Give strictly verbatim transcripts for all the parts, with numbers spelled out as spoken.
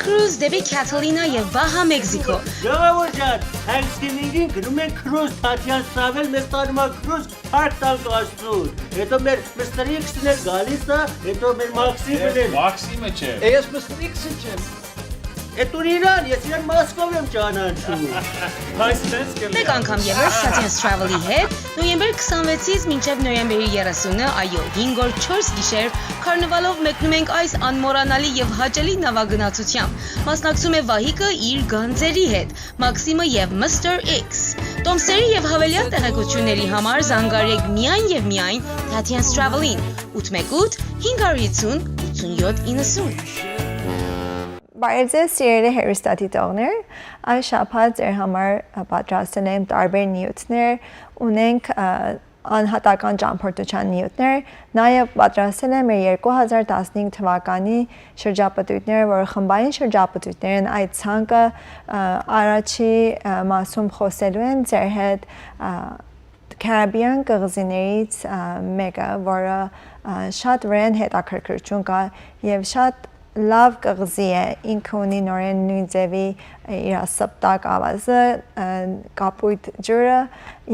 Cruise դէպի Catalina եւ Baja Mexico։ Ժողովուրդ ջան, Thanksgiving-ին գնում ենք cruise, Թաթեան Travel մեզ տանում է cruise, փառք տանք Աստծուն։ Հետո մեր Mister X-ն էլ գալիս է, հետո մեր Maxim-ն էլ։ Maxim-ը չէ։ Ես Mister X-ը չեմ։ Է, դու իրան, ես իրան Մոսկով եմ ճանաչում։ Այս sense կը Մեկ անգամ եւս Թաթեան Travel-ի հետ, նոյեմբեր քսանվեցից մինչեւ նոյեմբերի երեսունը, այո, հինգ օր, չորս գիշեր, Carnival-ով մեկնում ենք այս անմոռանալի եւ հաճելի նավագնացութեան։ Մասնակցում է Վահիկը իր գանձերի հետ, Maxim-ը եւ Mister X։ Տոմսերի եւ յաւելեալ տեղեկութիւնների համար զանգարեք միայն եւ միայն Թաթեան Travel-ին, ութ մեկ ութ, հինգ հարյուր ութսուն, ութսուն յոթ իննսուն։ Բարև ձեզ, սիրելի հեռուստադիտողներ։ Այս շաբաթ ձեր համար պատրաստել եմ տարբեր նիութներ, ունենք, ը, անհատական ճամբորդութեան նիութներ, նաեւ պատրաստել եմ մեր երկու հազար տասնհինգ թուականի շրջապտույտները, որ խմբային շրջապտույտներ են այդ ցանկը, ը, առաջի, ը, մասում խօսելու են ձեր հետ, ը, Caribbean կղզիներից, ը, մեկը, որը, ը, շատ վրեն հետաքրքրություն կա եւ շատ լաւ կղզի է, ինքը ունի նորեն նոյն ձեւի, ը, իր սպտակ աւազը, ը, կապոյտ ջուրը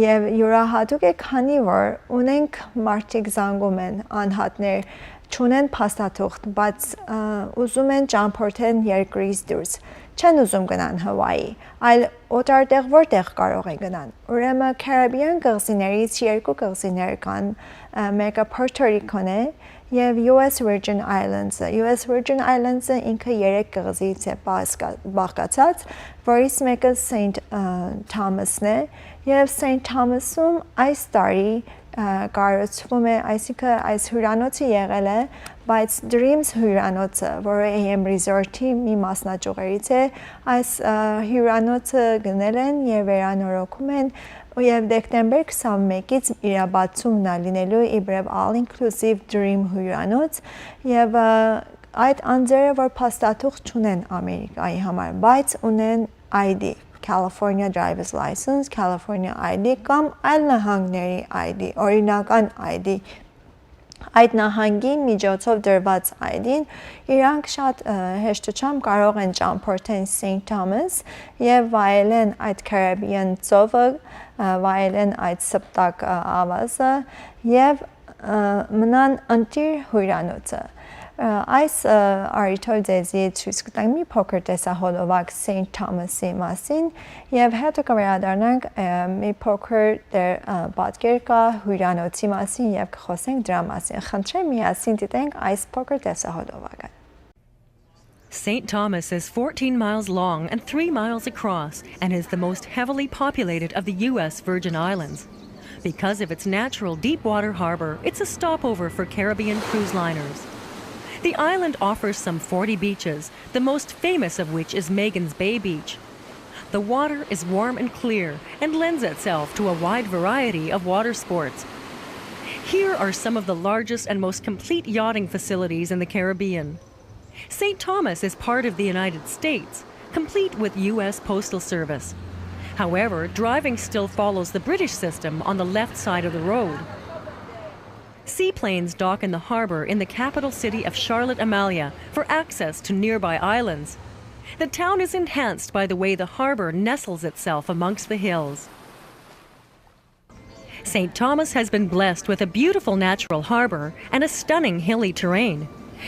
եւ յուրահատուկ է, քանի որ ունենք մարդիկ զանգում են, անհատներ չունեն փաստաթուղթ, բայց, ը, ուզում են ճամբորդեն երկրից դուրս, չեն ուզում գնան Հawaiʻi, այլ օտար տեղ որտեղ կարող են գնան։ Ուրեմն Caribbean կղզիներից երկու կղզիներ կան, ը, մեկը Puerto Rico-ն է եւ U S Virgin Islands-ը։ U S Virgin Islands-ը ինքը երեք կղզիից է բաղկա-, բաղկացած, որից մեկը Saint, ը, Thomas-ն է եւ Saint Thomas-ում այս տարի, ը, կառուցվում է, այսինքն այս հիւրանոցը եղել է, բայց Dreams հիւրանոցը, որը A M Resort-ի մի մասնաճյուղերից է, այս, ը, հիւրանոցը գնել են եւ վերանորոգում են, եւ դեկտեմբեր քսանմէկից իր բացումն ա լինելու իբրեւ all-inclusive Dream հիւրանոց եւ, ը, այդ անձերը, որ փաստաթուղթ չունեն Ամերիկայի համար, բայց ունեն I D, California Driver's License, California I D կամ այլ նահանգների I D, օրինական I D, այդ նահանգի միջոցով տրուած I D-ն, իրանք շատ, ը, հեշտությամբ կարող են ճամբորդեն Saint Thomas եւ վայելեն այդ Caribbean ծովը, ը, վայելեն այդ սպտակ, ը, աւազը եւ, ը, մնան ընտիր հիւրանոցը։ Ը, այս, ը, առիթով ձեզի ցոյց կտանք մի փոքր տեսահոլովակ Saint Thomas-ի մասին եւ հետո կվերադառնանք, ը, մի փոքր դեռ, ը, պատկեր կայ հիւրանոցի մասին եւ կխօսենք դրա մասին։ Խնդրեմ, միասին դիտենք այս փոքր տեսահոլովակը։ Saint Thomas is fourteen miles long and three miles across and is the most heavily populated of the U S Virgin Islands. Because of its natural deep water harbor, it's a stopover for Caribbean cruise liners. The island offers some forty beaches, the most famous of which is Magens Bay Beach. The water is warm and clear and lends itself to a wide variety of water sports. Here are some of the largest and most complete yachting facilities in the Caribbean. Saint Thomas is part of the United States, complete with U S Postal Service. However, driving still follows the British system on the left side of the road. Seaplanes dock in the harbor in the capital city of Charlotte Amalie for access to nearby islands. The town is enhanced by the way the harbor nestles itself amongst the hills. Saint Thomas has been blessed with a beautiful natural harbor and a stunning hilly terrain.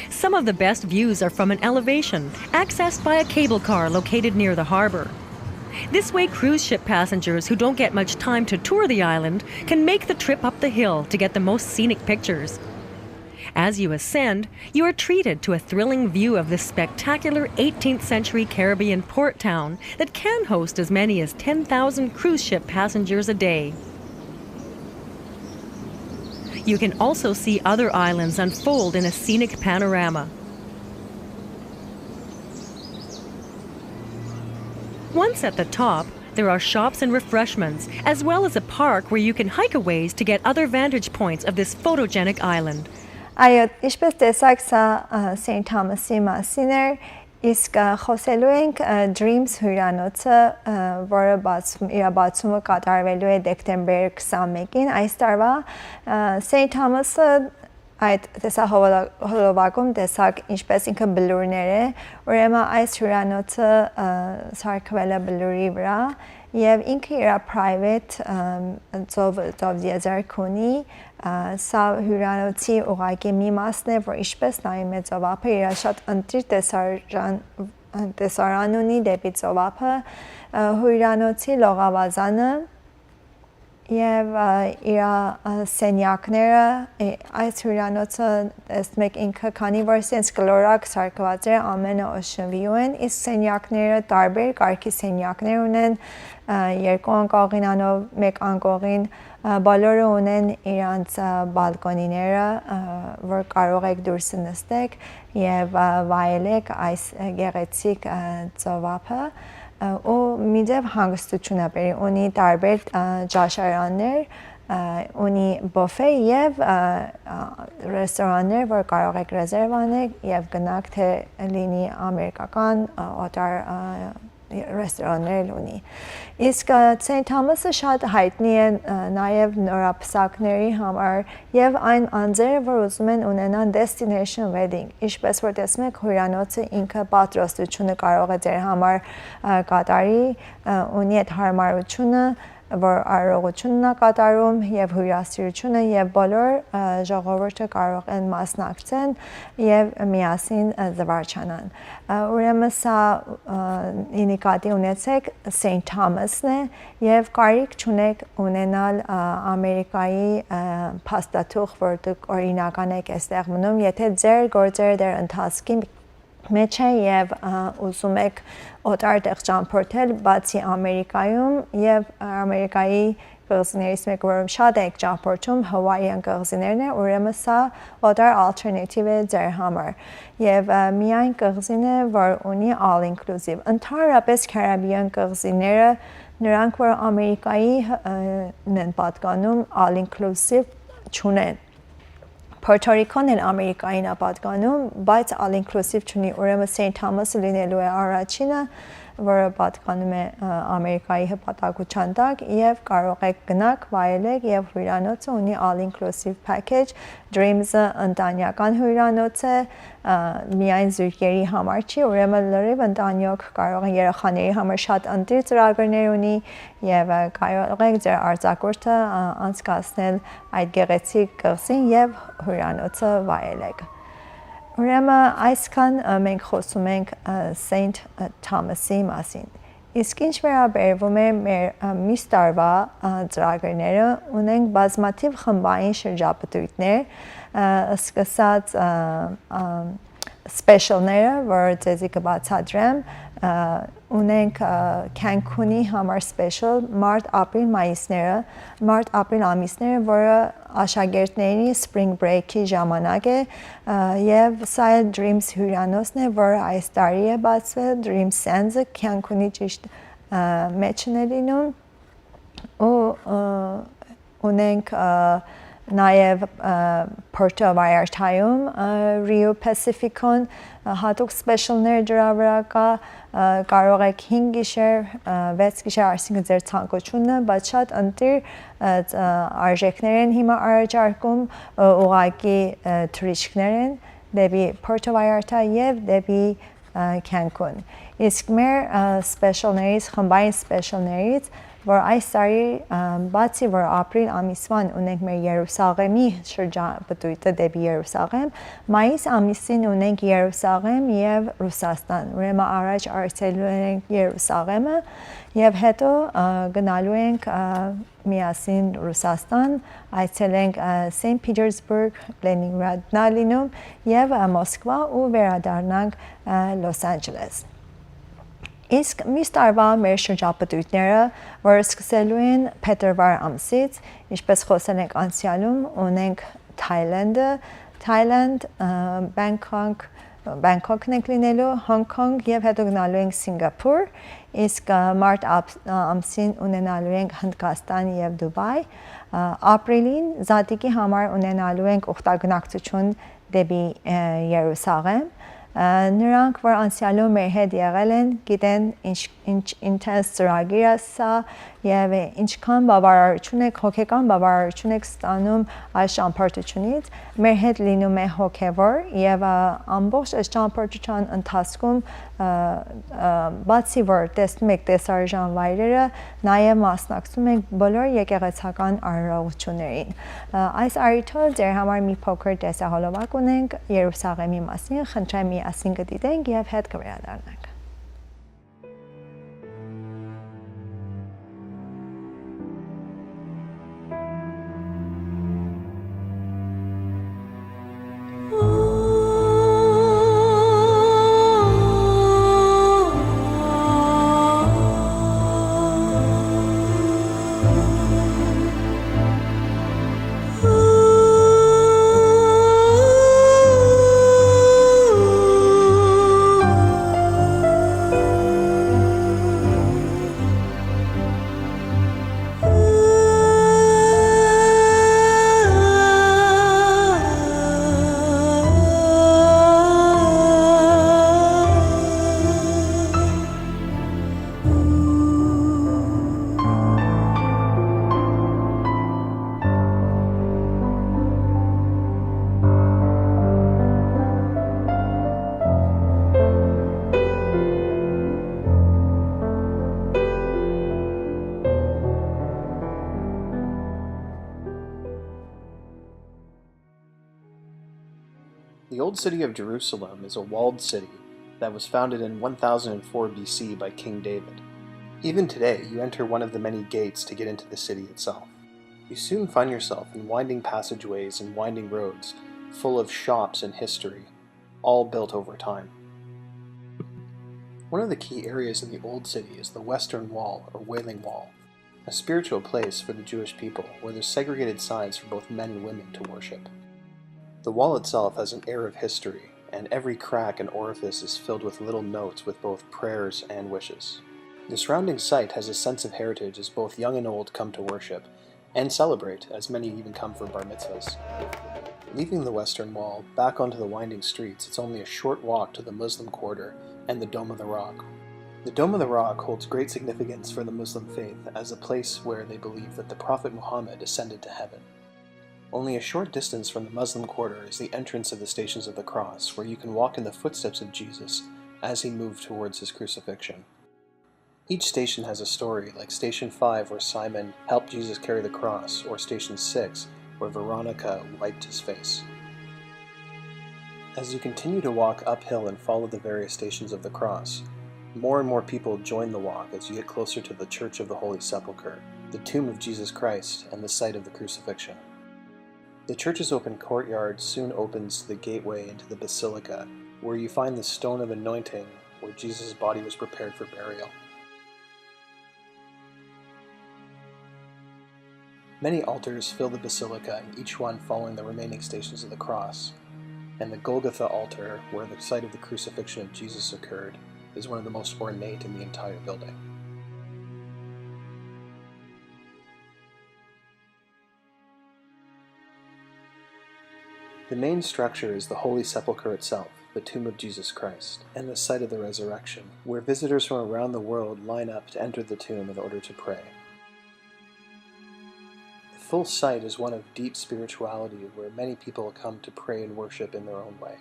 Some of the best views are from an elevation accessed by a cable car located near the harbor. This way, cruise ship passengers who don't get much time to tour the island can make the trip up the hill to get the most scenic pictures. As you ascend, you are treated to a thrilling view of this spectacular eighteenth century Caribbean port town that can host as many as ten thousand cruise ship passengers a day. You can also see other islands unfold in a scenic panorama. Once at the top, there are shops and refreshments, as well as a park where you can hike a ways to get other vantage points of this photogenic island. Այո, ինչպես տեսաք, սա, ը, Saint Thomas-ի մասին էր, իսկ, ը, խօսելու ենք, ը, Dreams հիւրանոցը, ը, որը բացում, իր բացումը կատարվելու է դեկտեմբեր քսանմէկին այս տարվա։ Ը, Saint Thomas-ը այդ տեսահոլովակում տեսաք ինչպես ինքը բլուրներ է, ուրեմն այս հյուրանոցը, ը, սարքվել է բլուրի վրա, եւ ինքը իր private, ը, ծով-, ծովեզերք ունի, ը, սա հյուրանոցի ուղղակի մի մասն է, որ ինչպես նայում է ծովափը, իր շատ ընտիր տեսարան-, տեսարան ունի դեպի ծովափը, ը, հյուրանոցի լողավազանը, եւ, ը, իր, ը, սենեակները, ը, այս հյուրանոցը, տեսնեք ինքը, քանի որ սենց կլորակ սարքուած էր, ամենը Ocean View են, իսկ սենեակները տարբեր կարգի սենեակներ ունեն, ը, երկու անկողին անով, մեկ անկողին, ը, բոլորը ունեն իրանց, ը, բալկոնիները, ը, որ կարող եք դուրս նստեք եւ, ը, վայելեք այս, ը, գեղեցիկ, ը, ծովափը, ը, ու մինչեւ հանգստությունը բերի, ունի տարբեր, ը, ճաշարաններ, ը, ունի բոֆե եւ, ը, ը, ռեստորաններ, որ կարող եք ռեզերվ անեք եւ գնաք, թե լինի ամերիկական, ը, օտար, ը, ռեստորաններ էլ ունի։ Իսկ, ը, Saint Thomas-ը շատ յայտնի է, ը, նաեւ նորապսակների համար եւ այն անձերը, որ ուզում են ունենան destination wedding, ինչպես որ տեսնում եք, հյուրանոցը ինքը պատրաստությունը կարող է ձեր համար, ը, կատարի, ը, ունի այդ հարմարությունը, որ արարողությունն է կատարում եւ հիւրասիրությունը եւ բոլոր, ը, ժողովուրդը կարող են մասնակցեն եւ միասին, ը, զվարճանան։ Ը, ուրեմն սա, ը, ի նկատի ունեցեք, Saint Thomas-ն է եւ կարիք չունեք ունենալ, ը, Ամերիկայի, ը, փաստաթուղթ, որ դուք օրինական եք այստեղ մնում, եթե ձեր գործերը դեռ ընթացքի մէջ է եւ, ը, ուզում եք օտար տեղ ճամփորդել, բացի Ամերիկայում եւ Ամերիկայի կղզիներից մեկը, որում շատ եք ճամփորդում, Hawaiian կղզիներն է, ուրեմն սա օտար alternative է ձեր համար։ Եւ, ը, միայն կղզին է, որ ունի all inclusive։ Ընդհանրապես Caribbean կղզիները, նրանք, որ Ամերիկայի, ը, ն են պատկանում, all inclusive չունեն։ Puerto Rico-ն էլ Ամերիկային ա պատկանում, բայց all inclusive չունի, ուրեմն Saint Thomas-ը լինելու է առաջինը, որը պատկանում է, ը, Ամերիկայի հպատակության տակ, եւ կարող եք գնաք, վայելեք, եւ հյուրանոցը ունի all inclusive package, Dreams-ը ընտանեկան հյուրանոց է, ը, միայն զույգերի համար չի, ուրեմն լրիվ ընտանիք կարող են, երեխաների համար շատ ընտիր ծրագրներ ունի, եւ, ը, կարող եք ձեր արձակուրդը, ը, անցկացնել այդ գեղեցիկ կղզին եւ հյուրանոցը վայելեք։ Ուրեմն այսքան, ը, մենք խոսում ենք, ը, Saint Thomas-ի մասին։ Իսկ ինչ վերաբերվում է մեր, ը, մյուս տարուա, ը, ծրագրերը, ունենք բազմաթիւ խմբային շրջապտույտներ, ը, սկսած, ը, ը, special-ները, որ ձեզի կբացատրեմ, ը, ունենք, ը, Cancun-ի համար special մարտ, ապրիլ, մայիսները, մարտ, ապրիլ ամիսները, որը աշակերտների spring break-ի ժամանակ է, ը, եւ սա էլ Dreams հյուրանոցն է, որը այս տարի է բացվել, Dreams Sands-ը Cancun-ի ճիշտ, ը, մէջն է լինում, ու, ը, ունենք, ը, նաեւ, ը, Puerto Vallarta-ում, ը, Rio Pacifico-ն, ը, հատուկ special-ներ դրա վրա կա, ը, կարող եք հինգ գիշեր, ը, վեց գիշեր, այսինքն ձեր ցանկությունը, բայց շատ ընտիր, ը, ծ-, ը, արժեքներ են հիմա առաջարկում, ը, ուղղակի, ը, թռիչքներ են դեպի Puerto Vallarta եւ դեպի, ը, Cancun։ Իսկ մեր, ը, special-ներից, խմբային special-ներից, որ այս տարի, ը, բացի որ ապրիլ ամիսուան ունենք մեր Երուսաղեմի շրջապտույտը դեպի Երուսաղեմ, մայիս ամիսին ունենք Երուսաղեմ եւ Ռուսաստան։ Ուրեմն առաջ այցելելու ենք Երուսաղեմը եւ հետո, ը, գնալու ենք, ը, միասին Ռուսաստան, այցելենք, ը, Saint Petersburg, Leningrad-ն ա լինում, եւ, ը, Մոսկվա ու վերադառնանք, ը, Los Angeles։ Իսկ մյուս տարուա մեր շրջապտույտները, որ սկսելու են փետրվար ամսից, ինչպես խոսել ենք անցյալում, ունենք Թայլանդը, Թայլանդ, ը, Բենքոկ, Բենքոկն ենք լինելու, Հոնկ Կոնկ եւ հետո գնալու ենք Սինգապուր, իսկ, ը, մարտ ապ-, ը, ամսին ունենալու ենք Հնդկաստան եւ Դուբայ, ը, ապրիլին Զատիկի համար ունենալու ենք ուխտագնակցություն դեպի, ը, Երուսաղեմ, ը, նրանք, որ անցյալում մեր հետ եղել են, գիտեն ինչ, ինչ intense ծրագիր է սա, Եւ ինչքան բաւարարութիւն եք, հոգեկան բաւարարութիւն եք ստանում այս ճամբորդութիւնից, մեր հետ լինում է հոգեւոր, եւ, ա, ամբողջ այս ճամբորդութեան ընթացքում, ա, ա, բացի որ տեսնում եք տեսարժան վայրերը, նաեւ մասնակցում ենք բոլոր եկեղեցական արարողություններին։ Ա, այս առիթով ձեր համար մի փոքր տեսահոլովակ ունենք Երուսաղէմի մասին, խնդրեմ միասին կը դիտենք եւ հետ կը վերադառնանք։ The old city of Jerusalem is a walled city that was founded in one thousand four B C by King David. Even today, you enter one of the many gates to get into the city itself. You soon find yourself in winding passageways and winding roads full of shops and history, all built over time. One of the key areas in the Old City is the Western Wall, or Wailing Wall, a spiritual place for the Jewish people where there's segregated sides for both men and women to worship. The wall itself has an air of history, and every crack and orifice is filled with little notes with both prayers and wishes. The surrounding site has a sense of heritage as both young and old come to worship and celebrate, as many even come for bar mitzvahs. Leaving the Western Wall back onto the winding streets, it's only a short walk to the Muslim Quarter and the Dome of the Rock. The Dome of the Rock holds great significance for the Muslim faith as a place where they believe that the Prophet Muhammad ascended to heaven. Only a short distance from the Muslim Quarter is the entrance of the Stations of the Cross, where you can walk in the footsteps of Jesus as he moved towards his crucifixion. Each station has a story, like Station five, where Simon helped Jesus carry the cross, or Station six, where Veronica wiped his face. As you continue to walk uphill and follow the various Stations of the Cross, more and more people join the walk as you get closer to the Church of the Holy Sepulchre, the tomb of Jesus Christ, and the site of the crucifixion. The church's open courtyard soon opens to the gateway into the basilica, where you find the stone of anointing, where Jesus' body was prepared for burial. Many altars fill the basilica, and each one following the remaining Stations of the Cross. And the Golgotha altar, where the site of the crucifixion of Jesus occurred, is one of the most ornate in the entire building. The main structure is the Holy Sepulchre itself, the tomb of Jesus Christ, and the site of the resurrection, where visitors from around the world line up to enter the tomb in order to pray. The full site is one of deep spirituality, where many people come to pray and worship in their own way.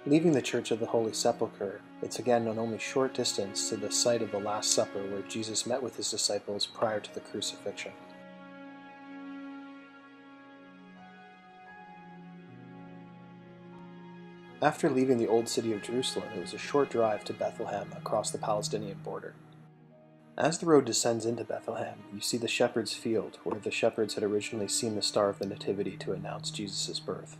Leaving the Church of the Holy Sepulchre, it's again an only short distance to the site of the Last Supper, where Jesus met with his disciples prior to the crucifixion. After leaving the old city of Jerusalem, it was a short drive to Bethlehem across the Palestinian border. As the road descends into Bethlehem, you see the shepherd's field, where the shepherds had originally seen the Star of the Nativity to announce Jesus' birth.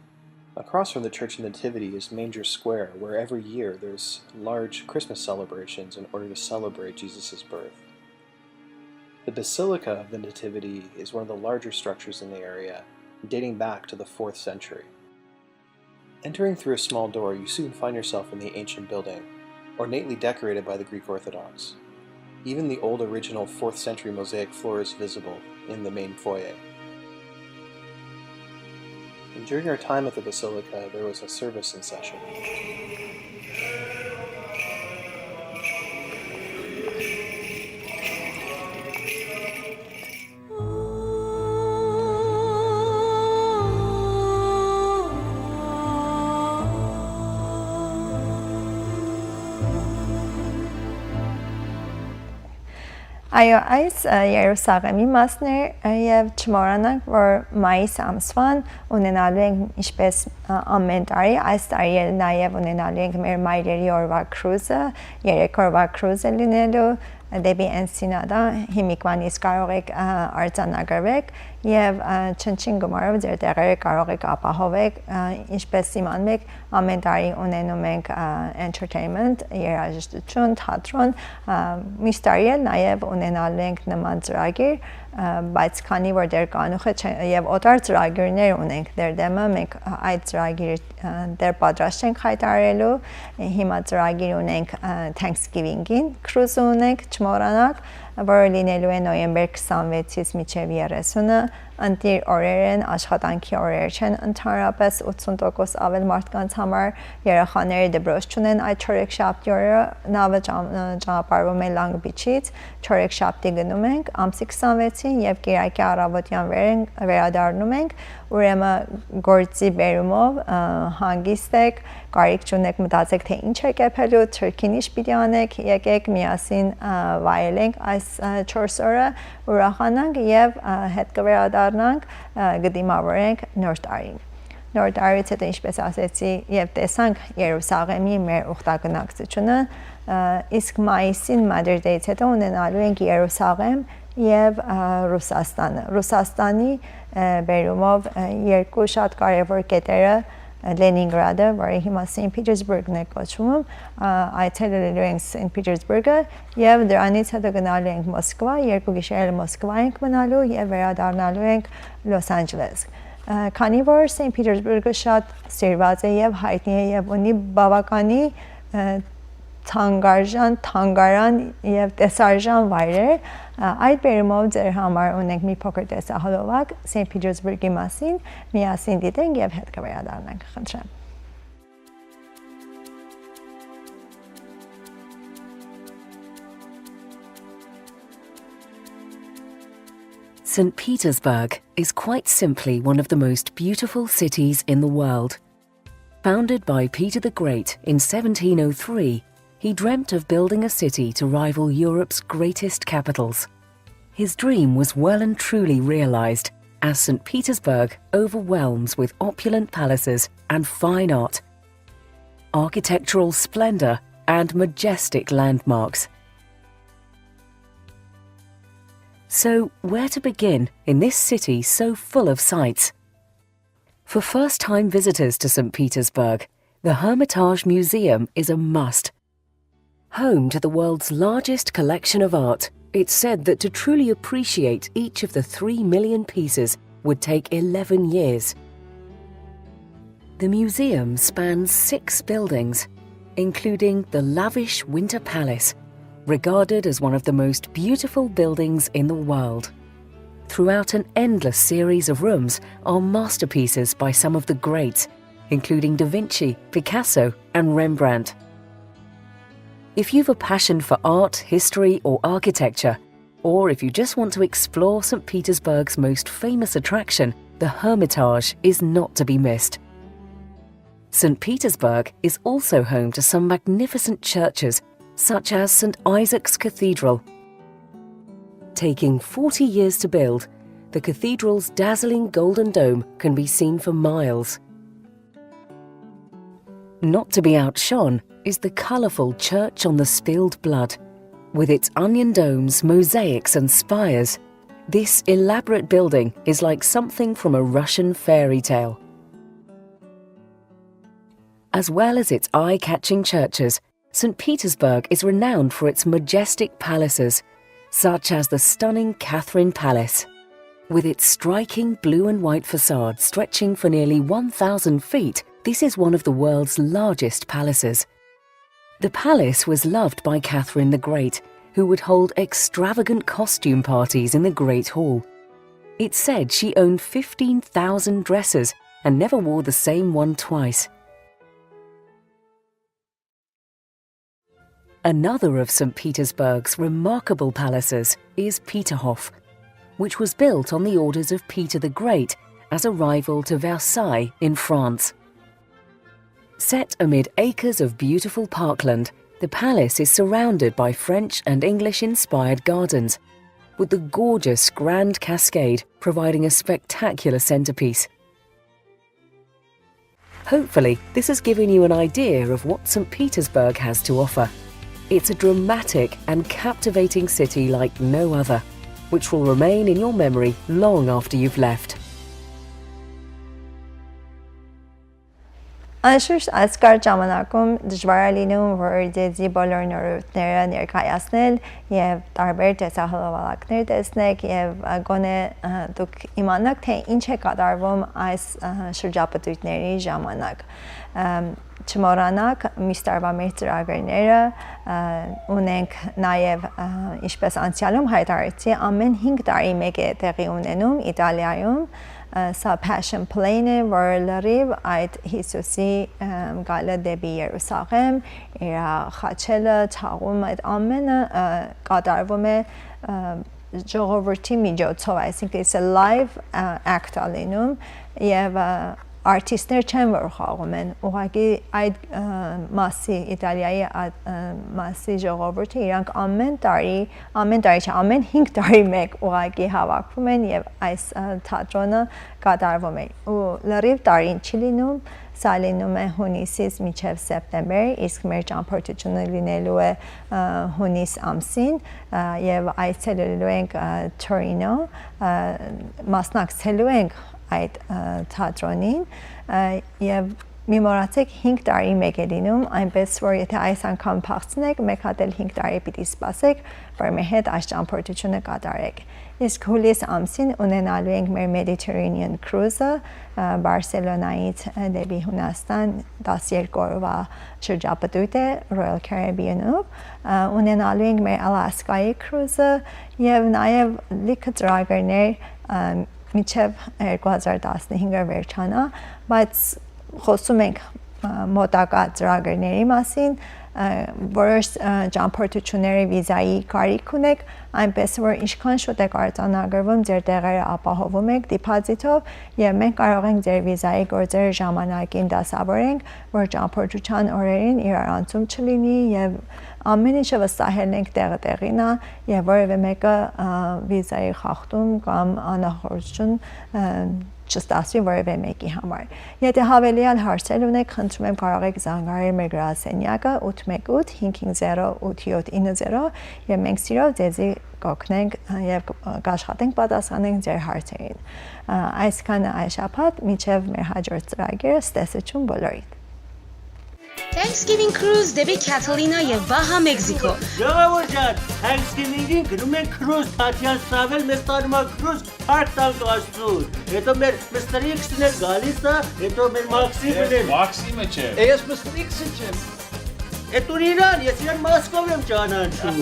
Across from the Church of Nativity is Manger Square, where every year there's large Christmas celebrations in order to celebrate Jesus' birth. The Basilica of the Nativity is one of the larger structures in the area, dating back to the fourth century. Entering through a small door, you soon find yourself in the ancient building, ornately decorated by the Greek Orthodox. Even the old original fourth century mosaic floor is visible in the main foyer. And during our time at the Basilica, there was a service in session. Այո, այս, ը, Երուսաղէմի մասն էր, ը, եւ չմոռանանք, որ մայիս ամսուան ունենալու ենք, ինչպես, ը, ամէն տարի, այս տարի էլ նաեւ ունենալու ենք մեր մայրերի օրուայ քրուզը, երեք օրուայ քրուզը լինելու դէպի Էնսինադա, հիմիկվան իսկ կարող եք, ը, արձանագրվեք եւ, ը, չնչին գումարով ձեր տեղերը կարող եք ապահովեք, ը, ինչպես իմանում եք, ամէն տարի ունենում ենք, ը, entertainment, երաժշտություն, թատրոն, ը, միշտ տարի էլ նաեւ ունենալու ենք նման ծրագիր, ը, բայց քանի որ դեռ կանուխը չէ, եւ օտար ծրագիրներ ունենք դեռ դեմը, մենք, ը, այդ ծրագիրը, ը, դեռ պատրաստ չենք խայտարելու, հիմա ծրագիր ունենք, ը, Thanksgiving-ին, քրուզը ունենք, չմոռանաք, որը լինելու է նոյեմբեր քսանվեցից մինչեւ երեսունը, ընտիր օրեր են, աշխատանքի օրեր չեն, ընդհանրապես ութսուն տոկոս աւել մարդկանց համար, երեխաները դպրոց չունեն այդ չորեքշաբթի օրը, նավը ճան-, ճանապարհվում է Long Beach-ից, չորեքշաբթի գնում ենք, ամսի քսանվեցին եւ կիրակի առավոտեան վեր ենք, վերադառնում ենք, ուրեմն գործի բերումով, ը, հանգիստ եք, կարիք չունեք մտածեք, թե ինչ եք եփելու, թուրքին ինչ պիտի անեք, եկեք միասին, ը, վայելենք այս, ը, չորս օրը, ուրախանանք եւ, ը, հետ կվերադառնանք, ը, կդիմավորենք նոր տարին։ Նոր տարուց հետո, ինչպես ասեցի, եւ տեսանք Երուսաղէմի մեր ուխտագնակցությունը, ը, իսկ մայիսին Mother Day-ից հետո ունենալու ենք Երուսաղէմ եւ, ը, Ռուսաստանը։ Ռուսաստանի, ը, բերումով, ը, երկու շատ կարեւոր կետերը, ը, Լենինգրադը, որը հիմա Saint Petersburg-ն է կոչվում, ը, այցելելու ենք Saint Petersburg-ը եւ դրանից հետո գնալու ենք Մոսկվա, երկու գիշեր Մոսկվա ենք մնալու եւ վերադառնալու ենք Լոս Անջելես։ Ը, քանի որ Saint Petersburg-ը շատ սիրված է եւ յայտնի է եւ ունի բաւականի, ը, թանկարժան, թանկարան եւ տեսարժան վայրեր, ը, այդ բերումով ձեր համար ունենք մի փոքր տեսահոլովակ Saint Petersburg-ի մասին, միասին դիտենք եւ հետ կվերադառնանք, խնդրեմ։ Saint Petersburg is quite simply one of the most beautiful cities in the world. Founded by Peter the Great in seventeen oh three, he dreamt of building a city to rival Europe's greatest capitals. His dream was well and truly realized, as Saint Petersburg overwhelms with opulent palaces and fine art, architectural splendor and majestic landmarks. So, where to begin in this city so full of sights? For first-time visitors to Saint Petersburg, the Hermitage Museum is a must. Home to the world's largest collection of art, it's said that to truly appreciate each of the three million pieces would take eleven years. The museum spans six buildings, including the lavish Winter Palace, regarded as one of the most beautiful buildings in the world. Throughout an endless series of rooms are masterpieces by some of the greats, including Da Vinci, Picasso, and Rembrandt. If you've a passion for art, history, or architecture, or if you just want to explore Saint Petersburg's most famous attraction, the Hermitage is not to be missed. Saint Petersburg is also home to some magnificent churches, such as Saint Isaac's Cathedral. Taking forty years to build, the cathedral's dazzling golden dome can be seen for miles. Not to be outshone is the colourful Church on the Spilled Blood. With its onion domes, mosaics, and spires, this elaborate building is like something from a Russian fairy tale. As well as its eye-catching churches, Saint Petersburg is renowned for its majestic palaces, such as the stunning Catherine Palace. With its striking blue and white facade stretching for nearly one thousand feet, this is one of the world's largest palaces. The palace was loved by Catherine the Great, who would hold extravagant costume parties in the Great Hall. It's said she owned fifteen thousand dresses and never wore the same one twice. Another of Saint Petersburg's remarkable palaces is Peterhof, which was built on the orders of Peter the Great as a rival to Versailles in France. Set amid acres of beautiful parkland, the palace is surrounded by French and English-inspired gardens, with the gorgeous Grand Cascade providing a spectacular centerpiece. Hopefully, this has given you an idea of what Saint Petersburg has to offer. It's a dramatic and captivating city like no other, which will remain in your memory long after you've left. Անշուշտ, այս կարճ ժամանակում դժուար է լինում, որ ձեզի բոլոր նորույթները ներկայացնել եւ տարբեր տեսահոլովակներ տեսնեք եւ, ը, գոնե, ը, դուք իմանաք, թե ինչ է կատարվում այս, ը, շրջապտույտների ժամանակ։ Ըմ, չմոռանաք մյուս տարուայ մեր ծրագրերը, ը, ունենք նաեւ, ը, ինչպես անցեալում յայտարարեցի, ամէն հինգ տարի մէկ է տեղի ունենում Իտալիայում, ը, սա Passion Plane է, որ լրիվ այդ Յիսուսի, ը, գալը դէպի Երուսաղէմ, իր խաչելը, թաղում, այդ ամէնը, ը, կատարվում է, ը, ժողովրդի միջոցով, այսինքն it's a live, ը, act ա լինում եւ, ը, արտիստներ չեն, որ խաղում են, ուղղակի այդ, ը, մասի, Իտալիայի այդ, ը, մասի ժողովուրդը իրանք ամէն տարի, ամէն տարի չէ, ամէն հինգ տարի մէկ ուղղակի հավաքվում են եւ այս, ը, թատրոնը կատարվում է։ Ու լրիվ տարին չի լինում, սա լինում է հունիսից մինչեւ սեպտեմբեր, իսկ մեր ճամփորդությունը լինելու է, ը, հունիս ամսին, ը, եւ այցելելու ենք, ը, Թորինո, ը, մասնակցելու ենք այդ, ը, թատրոնին, ը, եւ մի մոռացեք, հինգ տարի մէկ է լինում, այնպես որ եթե այս անգամ փախցնեք, մեկ հատ էլ հինգ տարի պիտի սպասեք, որ մեր հետ այս ճամփորդությունը կատարեք։ Իսկ հուլիս ամսին ունենալու ենք մեր Mediterranean Cruise-ը, ը, Բարսելոնայից, ը, դէպի Հունաստան, տասներկու օրուայ շրջապտույտ է, Royal Caribbean-ով, ը, ունենալու ենք մեր Alaska-ի cruise-ը եւ նաեւ լիքը ծրագրներ, ը, մինչեւ երկու հազար տասնհինգը վերջանայ, բայց խոսում ենք, ը, մոտակայ ծրագրերի մասին, ը, որոշ, ը, ճամփորդությունների վիզայի կարիք ունեք, այնպես որ ինչքան շուտ եք արձանագրվում, ձեր տեղերը ապահովում եք դիպոզիտով եւ մենք կարող ենք ձեր վիզայի գործերը ժամանակին դասավորենք, որ ճամփորդության օրերին իրարանցում չլինի եւ ամեն ինչը վստահել ենք տեղը տեղին ա եւ որեւէ մեկը, ը, վիզայի խախտում կամ անախորժություն, ը, չստացվի որեւէ մեկի համար։ Եթե հավելեալ հարցեր ունեք, խնդրում եմ, կարող եք զանգարել մեր գրասենյակը ութ մեկ ութ հինգ հինգ զերո ութ յոթ ինը զերո, եւ մենք սիրով ձեզի կօգնենք եւ կ-, կաշխատենք պատասխանենք ձեր հարցերին։ Ա, այսքանը այս շաբաթ, մինչեւ մեր հաջորդ ծրագիրը, ցտեսություն բոլորիդ։ Thanksgiving Cruise դեպի Catalina եւ Baja Mexico։ Ժողովուրդ ջան, Thanksgiving-ին գնում ենք cruise, Tatian's Travel մեզ տանում է cruise, փառք տանք Աստծուն։ Հետո մեր Mister X-ն էլ գալիս է, հետո մեր Maxim-ն էլ։ Maxim-ը չէ։ Ես Mister X-ը չեմ։ Է դու իրան, ես իրան Մոսկով եմ ճանաչում։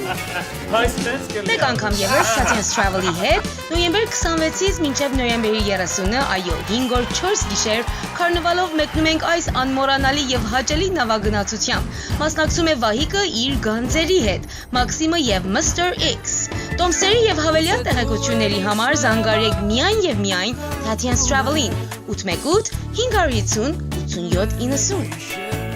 Այս sense կը Մեկ անգամ եւս Tatian's Travel-ի հետ նոյեմբեր քսանվեցից մինչեւ նոյեմբերի երեսունը, այո, հինգ օր չորս գիշեր, Carnival-ով մեկնում ենք այս անմոռանալի եւ հաճելի նավագնացությամբ։ Մասնակցում է Վահիկը իր գանձերի հետ, Maxim-ը եւ Mister X։ Տոմսերի եւ հավելյալ տեղեկությունների համար զանգարեք միայն եւ միայն Tatian's Travel-ին, ութ մեկ ութ հինգ հարյուր ութսուն ութսուն յոթ իննսուն։